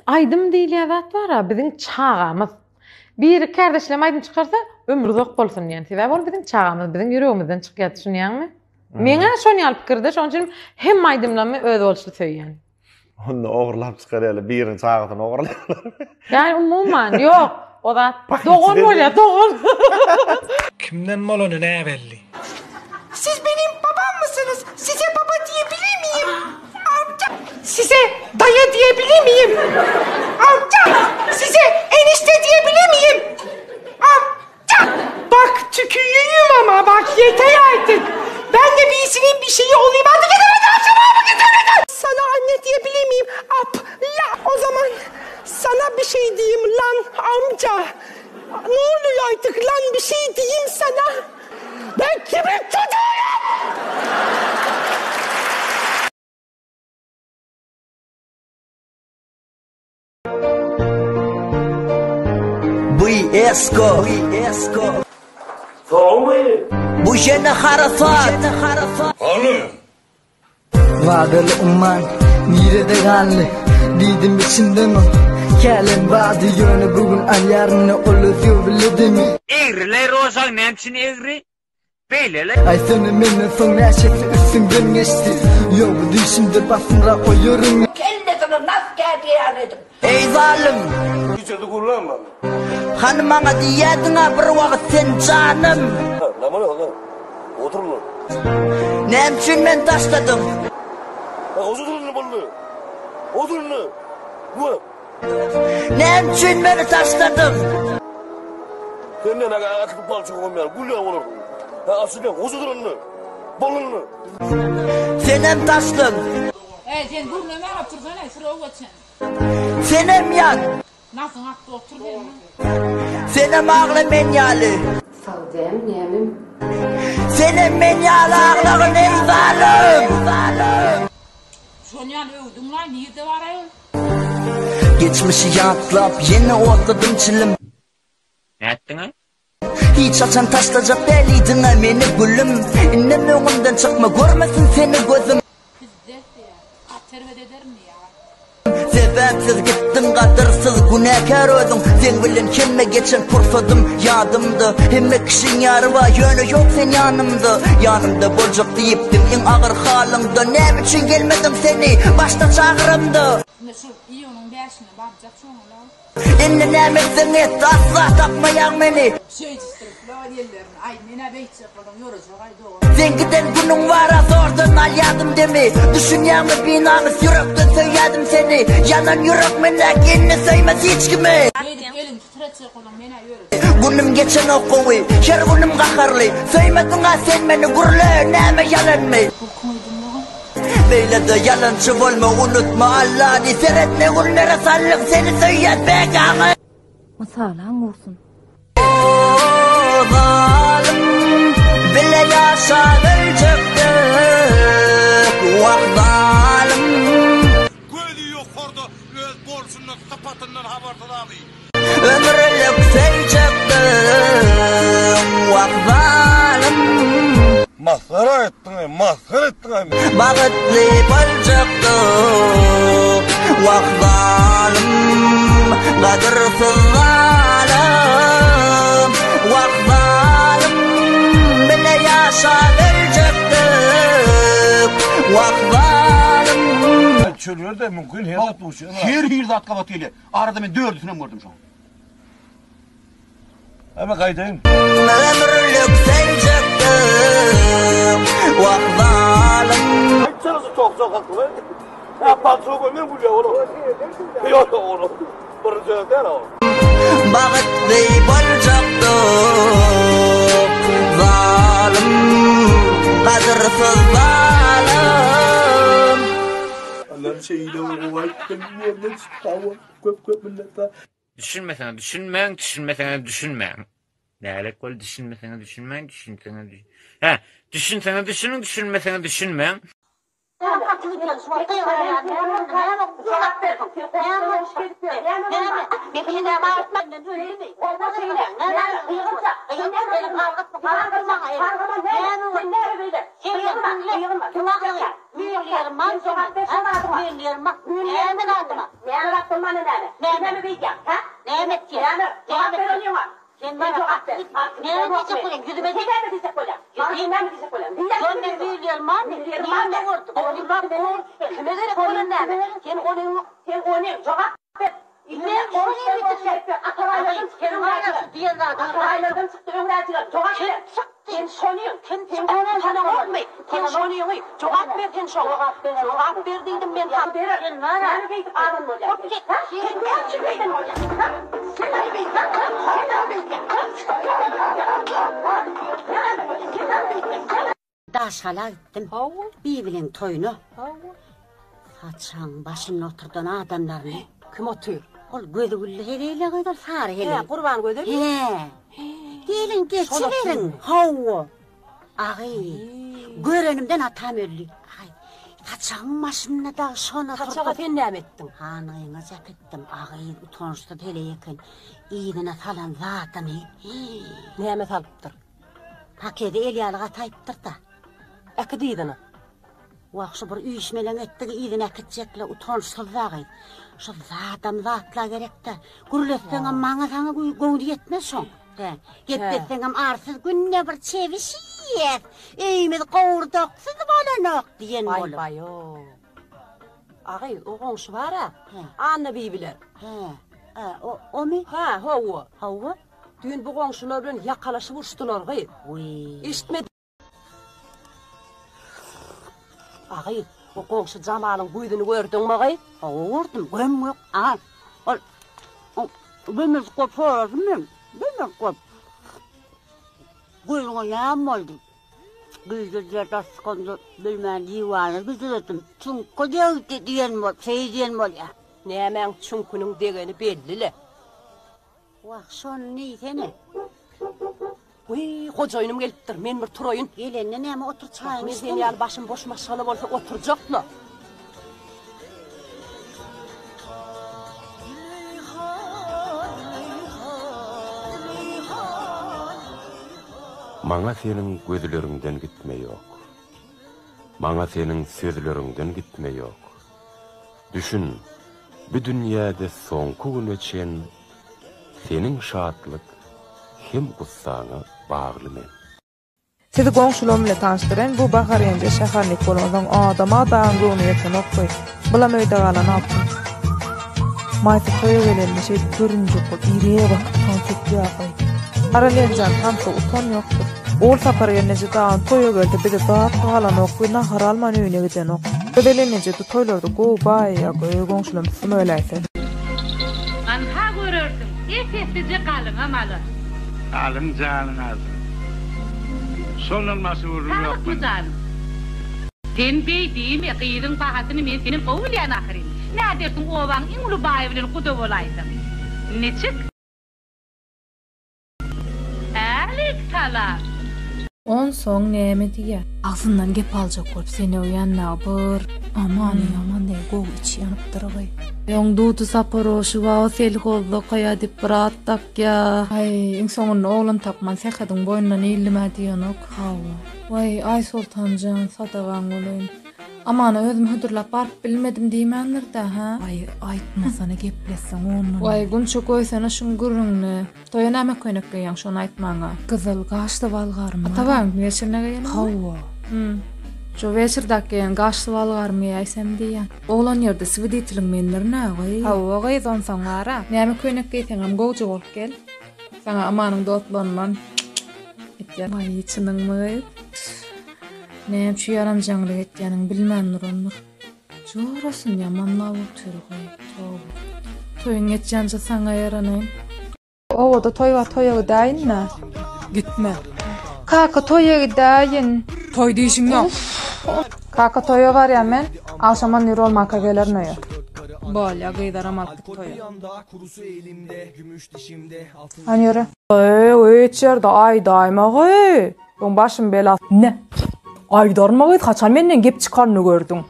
Aýdym diýilýän zat bar-a, biziň çagamyz. Biri kärdeşlerim aýdym çykarsa, ömri uzak bolsun diýen. Sebäbi ol biziň çagamyz, biziň ýüregimizden çykýar, düşünýäňmi? Meň-ä şon ýaly pikirde, şonuň üçin hemme aýdymlarymy özboluşly söýýän. Onda ogurlap çykarýarlar, biriniň çagasyny ogurlaýarlar. Ýani umuman, ýok, o zat dogan bolýar, dogan. Kimden bolany näbelli. Siz benim babam mısınız? Size baba diyebilir miyim? Amca. Size dayı diyebilir miyim? Amca. Size enişte diyebilir miyim? Amca. Bak tükürüğüm ama bak yeter artık. Ben de birisinin bir şeyi olayım artık gidemedim akşama gidemedim. Sana anne diyebilir miyim? Ap la o zaman sana bir şey diyeyim lan amca. Ne oluyor artık lan bir şey diyeyim sana. Ben kimin çocuğuyum? Bu esko. Bu ýene harasat. Wadaly umman nirede galdy Diýdim içimden ol Kälem bardy ýöne bu gün alýaryn ne ol özge biledimi. Egriler rozaň näme üçin egri? Beýleler. Aýtsana menden soň näçesi üstüňden geçdi Ýok bu düýşümde basymrak oýaryn. Kellesini nas kädi ýaly edip. Eý zalym! Gijede gürlän bana. Hany maňa diýýädiň-ä bir wagt sen janym. Näme bolýar otur lan. Näme üçin meni taşladyň? Otur indi boldy. Otur indi. Güwe. Näme üçin meni taşladyň? Sen näme atyp palçyk bolmaýar, gülýän bolarsyň. Ha açylýan, otur indi. Bol indi. Senem taşlaň. Eý sen gürleme otursana sürew geçen. Senem ýat. Nasyň atdy otur sen. Senem agla men ýaly. Sag dämi nämem. Senem men ýaly aglagyn eý zalym. Şon ýaly öwdüň laý nirde baraý ol. Geçmişi ýatlap ýene otladym çilim. Nätdiňaý? Hiç haçan taşlajak dälidiňä meni gülüm Indem öňümden çykma görmesin seni gözüm. Pizdes diýýär. Gaty erbet ederin diýýär. Sebäpsiz gitdiň gadyrsyz günäkär özüň Seň bilen hemme geçen pursadym ýadymda Hemme kişiň ýary bar ýöne ýok sen ýanymda Ýanymda boljak diýipdiň iň agyr halyňda Näme üçin gelmediň seni başda çagyramda. Indi şu iýunyň bäşinde barjak şoňa-la. Indi näme etseň et, asla tapmaýaň meni. Şeýdişdirip-la ellerini, aý, men-ä beýtjek bolan ýörejek-aý dogan. Seň giden günüň bar-a zordan alýadym demi. Düşünýäňmi binamys ýürekden söýýädim seni. Ýanan ýürek mendäki indi söýmez hiç kimi. Beýdip elini titretjek bolan men-ä ýörejek. Günüm geçenok gowy, her günüm gaharly. Söýmediň-a sen meni gürle, näme ýalanmy? Bu koýdum dogan. Beýlede ýalançy bolma unutma Allany seret ne günlere saldyk seni söýýän bekaňy. Mysalaň bolsun. O zalym bile ýaşap öljekdik wah zalym. Gözi ýokarda öz bolşundan sypatyndan habarsyz abi. Ömürlik söýjekdim, wah zalym. Masgara etdiň-eý, masgara etdiň-eý meni. Bagtly boljakdyk, wah zalym. Gadyrsyz zalym, wah zalym. Bile ýaşap öljekdik, wah zalym. Çöllerde mümkin her zat duşýar. Her hili zat gabat gelýär. Arada men dördüsinem gördüm şoň. Hä men gaýdaýyn. Ömürlik söýjekdim, wah zalym. Aýtsana şu tokjak hakynda. Hä palçyga goý men gülýän olam. Ýok ýok olam. Birinji gezek däl o. Bagtly boljakdyk, zalym, gadyrsyz zalym. Allam şeýle gowy aýtdyň ýerine sag bol. Köp köp minnetdar. Düşünmeseňiz düşünmäň, düşünmeseňiz düşünmäň. Nälik bol düşünmeseňiz düşünmäň, düşünseňiz düş Hä, düşünseňiz düşüniň, düşünmeseňiz düşünmäň. Daşgala gitdim. Hawa. Bibileň toýuna. Hawa. Saçagyň başynda oturdan adamlaryny. Kim otyr? Ol gözi gülli heleýle gyz ol sary heleý. Hä, Gurbangözel? Hä. Geliň geçiberiň. Hawa. Agy, görenimden atam öldi. Aý, saçagyň başynda dagy şony oturdyp. Saçaga sen näme etdiň? Hanyňa äkitdim. Agy, utançsyz heleý eken. Yzyna salan zadyny. Näme salypdyr? Pakedi el ýaly gataýypdyr-da. Äkit yzyna. Wah, şu bir üýşmeleň etdigi yzyna äkitjek-le, utançsyz dagy. Şu zadam zatla gerek-dä. Gürletseňem maňa-saňa göwni ýetmez şoň. Hä, gepletseňem arsyz günde bir çebiş iýýäs, öýümiz gowurdaksyz bolanok diýen bolup. Baý-baý-ow. A gyz, o goňşy bar-a, Anna bibiler. Hä, o, omy? Hä, hawa. Hawa. Düýn bu goňşular bilen ýakalaşyp uruşdylar gyz. Wiý. Eşitmediňmi? A gyz, o goňşy Jamalyň gözüni gördüňmi gyz? Hawa gördüm, göm-gök. A, ol, ol gömüljik bolup soradym men. Gömüljik bolup. Gözüňe näme boldy? Güýdüdiler daş çykanda bilmän diwana güjüledim. Çüňke degdi diýen bol, şeý diýen bolýar. Nämäň çüňküniň degeni belli-le. Wah, şony diýsene. Wiý, hojaýynym gelipdir, men bir turaýyn. Gelende näme otur çaýyňy Men içsene. sen ýaly başym boş maşgala bolsa oturjak-la. Maňa seniň gözleriňden gitme ýok. Maňa seniň sözleriňden gitme ýok. Düşün, bu dünýäde soňky güne çen Seniň şatlyk hem gussaňa bagly men. Sizi goňşularym bilen tanyşdyraýyn, bu Bahar ýenje şäherlik bolansoň adama dagyň göwni ýetenok goý. Bulam öýde galan altyn. Maýsa toýa gelende şeýdip görünjek bolup ýere bakyp tans etýär goý. Maral ýenjäň tansa utan ýokdur. Ogulsapar gelneje dagyn toýa gelse bize zat galanok we nahar alman öýüne gidenok. Gözel eneje du toýlarda gowy baýaýa goý goňşularym üstüme öläýse. Anha görersiň, ep-eslije galyňam alar. Galyň janyň alsyn. Şondan başga gürrüň ýok Saglykmy mende. janym? Sen beý diýme, gyzyň bahasyny men senden gowy bilýän ahyryn. Nädersiň obaň iň uly baýy bilen guda bolaýsaň. Niçik? Älik salam. Onsoň näme diýýä? Agzyndan gep aljak bolup seni öwýän-dä bir. Amany ýaman deý gowy içi ýanypdyr gyý. Öň Dudy Saparoşy bar selhozda okaýa diýip bir at dakýa. Aý, iň soňunda oglan tapman Sähediň boýnundan ildim-ä diýenok. Hawa. Waý, Aýsoltan jan, sadagaň bolaýyn. Amana özüm hödürläp baryp bilmedim diýmändir-dä, hä? Aý, aýtmasana gepletseň ondan. Waý, Gunça goýsana şuň gürrüňini. Toýa näme köýnek geýýäň, şony aýt maňa. Gyzyl gaşly bolgarmy? Atabaýyň weçerine geýenmi? Hawa. Hum. Şo weçerdäki geýen gaşly bolgarmy geýäýsem diýýän. Oglan ýerde swiditeliň mendirin-ä, gyz. Hawa, gyz, onsoň bar-a. Näme köýnek geýseňem gowja bolup gel. Saňa Amanyň dostlaryndan etýän. Waý, çynyňmy, gyz? Näme üçin ýaranjaňlyk etýäniňi bilmän durandyr. Jorasyny ýamanlap otyr goý, toba. Toýuň geçýänçä saňa ýaranaýyn. Obada toý bar, toýa gidäýin-dä. Gitme. Kaka, toýa gidäýin. Toý diýşiň ýok. Kaka, toýa barýan men. Agşam on bir bolmanka gelerin öýe. Bolýa, gyzlaram alyp git toýa. Hany ýöre. Eý, hiç ýerde aýdaýma gyz. Öň başym bela. Ne? Aýdarma gyz, haçan menden gep çykaryny gördüň?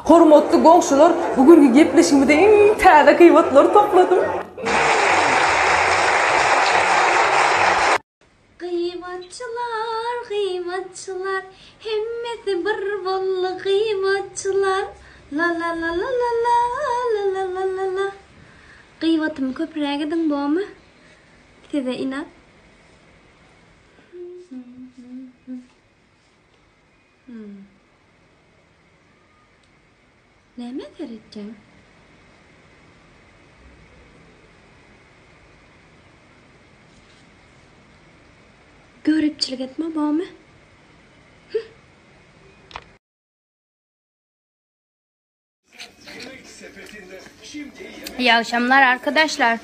Hormatly goňşular, bu günki gepleşigimizde iň täze gybatlary topladym. Gybatçylar, gybatçylar, hemmesi bir boldy gybatçylar, la-la-la-la-la-la, la-la-la-la-la. Gybatymy köpräk ediň bormy? Size inat. Nämä seretjeň? Göripçilik etme bormy? İyi akşamlar arkadaşlar.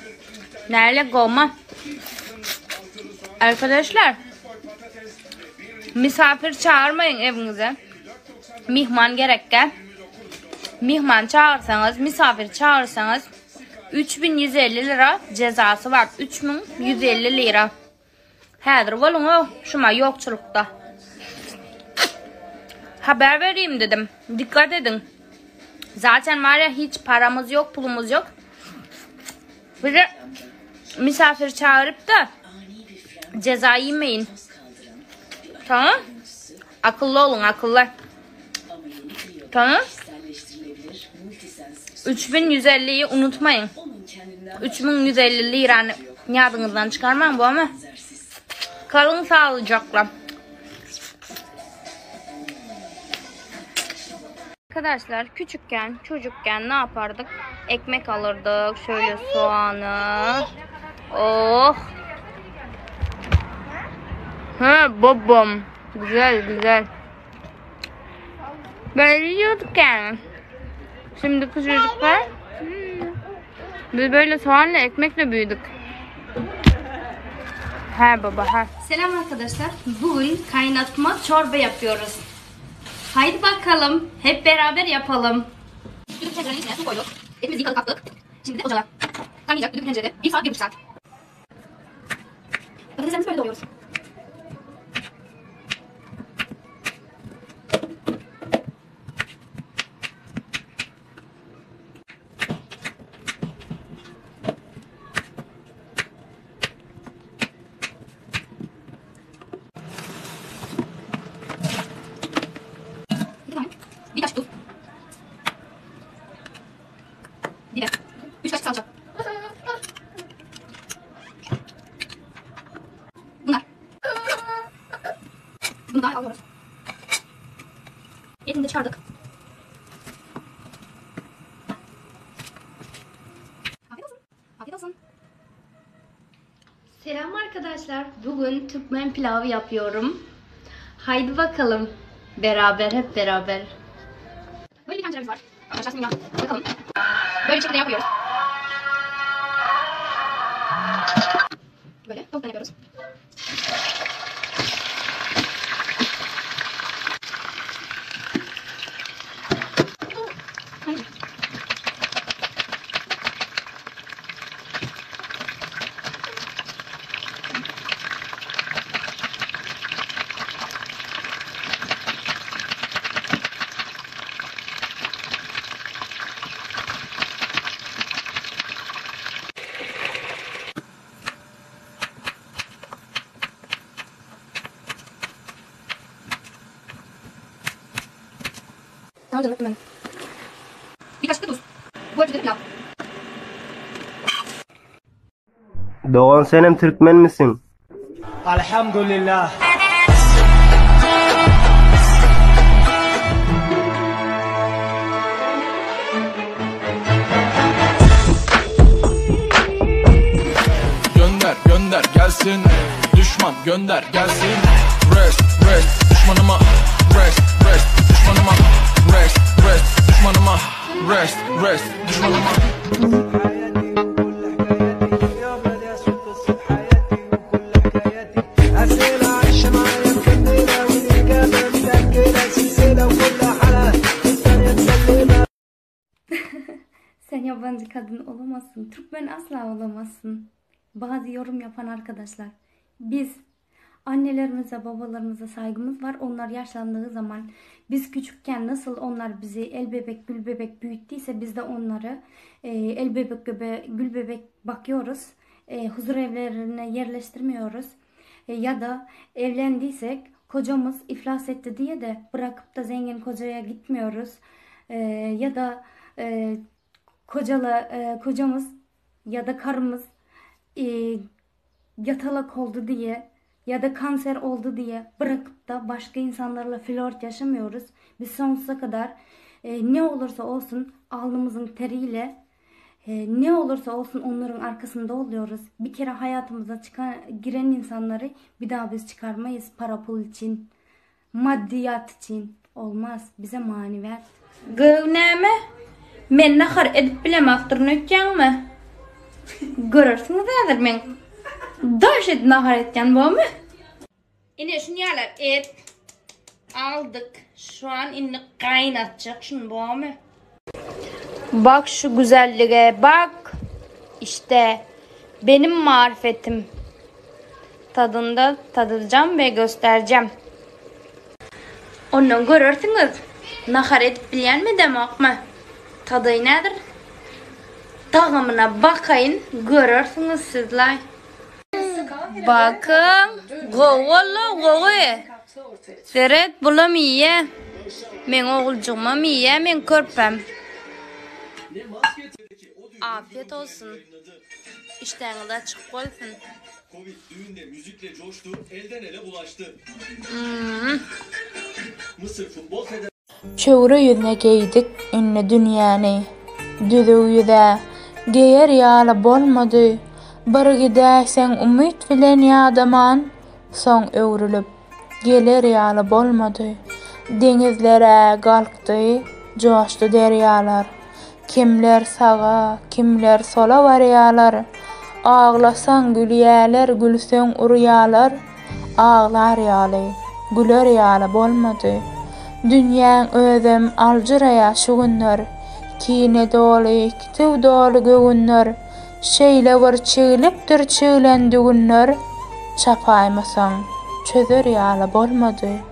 Nerede goma? Arkadaşlar. Misafir çağırmayın evinize. Mihman gerekkä. Mihman çağırsanız, misafir çağırsanız 3150 lira cezası var. 3150 lira. Häzir boluň-ow, şuma ýokçulykda. Haber bereyim dedim. Dikkat edin. Zaten var ya hiç paramız yok, pulumuz yok. Bize misafir çağırıp da ceza yemeyin. Tamam? Akıllı olun, akıllı. Tamam? 3150'yi unutmayın. 3150 liranı ýadyňyzdan çykarmaň bu ama. Kalın sağlıcakla. Arkadaşlar küçükken, çocukken ne yapardık? Ekmek alırdık, şöyle soğanı. Oh. Ha babam. Güzel güzel. Böyle yiyorduk yani. Şimdi çocuklar hmm, biz böyle soğanla ekmekle büyüdük. He baba he. Selam arkadaşlar. Bugün kaynatma çorba yapıyoruz. Haydi bakalım hep beraber yapalım. Düdüklü tencerenin içine su koyduk. Etimizi yıkadık attık. Şimdi de ocağa. Kaynayacak düdüklü tencerede 1 saat 1,5 saat. Patateslerimizi böyle doğruyoruz. Bir tane. Bir kaşık tuz. Biber. 3 kaşık salça. Bunlar. Bunu da alıyoruz. Etini de çıkardık. Afiyet olsun. Afiyet olsun. Selam arkadaşlar. Bugün Türkmen pilavı yapıyorum. Haydi bakalım. Beraber hep beraber. Böyle bir tenceremiz var. Arkadaşlar şimdi bakalım. Böyle bir şekilde yapıyoruz. Böyle tavuktan yapıyoruz. Haydi. Tamam canım hemen. Bir kaşık da tuz. Bu ölçüde pilav. Dogan senem türkmenmisiň? Alhamdulillah. Gönder gönder gelsin Düşman gönder gelsin Rest rest düşmanıma Rest rest düşmanıma Rest rest düşmanıma Rest rest düşmanıma Sen yabancı kadın olamazsın. Türkmen asla olamazsın. Bazı yorum yapan arkadaşlar. Biz annelerimize, babalarımıza saygımız var. Onlar yaşlandığı zaman. Biz küçükken nasıl onlar bizi el bebek gül bebek büyüttüyse biz de onları e, el bebek göbe, gül bebek bakıyoruz. E, huzur evlerine yerleştirmiyoruz. E, ya da evlendiysek kocamız iflas etti diye de bırakıp da zengin kocaya gitmiyoruz. E, ya da e, kocala e, kocamız ya da karımız e, yatalak oldu diye ya da kanser oldu diye bırakıp da başka insanlarla flört yaşamıyoruz. Biz sonsuza kadar e, ne olursa olsun alnımızın teriyle e, ne olursa olsun onların arkasında oluyoruz. Bir kere hayatımıza çıkan, giren insanları bir daha biz çıkarmayız para pul için, maddiyat için. Olmaz. Bize maneviyat. Göw näme? Men nahar edip bilemokdyryn öýtýäňmi? Görersiňiz häzir meň daş edip nahar etýän bormy? Ine şuny ýaly et aldyk. Şu an indi gaýnatjak şuny bormy? Bak şu güzellige bak. İşte benim marifetim. Tadynda tadacağım we göstereceğim. Ondan görersiňiz, nahar edip bilýänmi edemokmy? Tady nädir? Tagamyna bakaýyn, görersiňiz sizlaý. Bakyň, gowy boldy, gowy. Seret, bulam iýýä. Meň oguljygymam iýýä, meň körpäm. Afiyet olsun. Işdäňiz açyk bolsun. Çöwre ýüzüne geýdik indi dünýäni, Düzüw ýüz-ä geýer ýaly bolmady. Bir gidäýseň umyt bilen ýadaman, Soň öwrülip geler ýaly bolmady. Deňizler-ä galkdy, joşdy derýalar. Kimler saga, kimler sola barýalar. Aglasaň gülýäler, gülseň urýalar. Aglar ýaly, güler ýaly bolmady. Dünýäň özem aljyraýa şu günler. Kine doly, kitüw doly göwünler. Şeýle bir çiglikdir çiglen düwünler, Çapaýmasaň, çözer ýaly bolmady.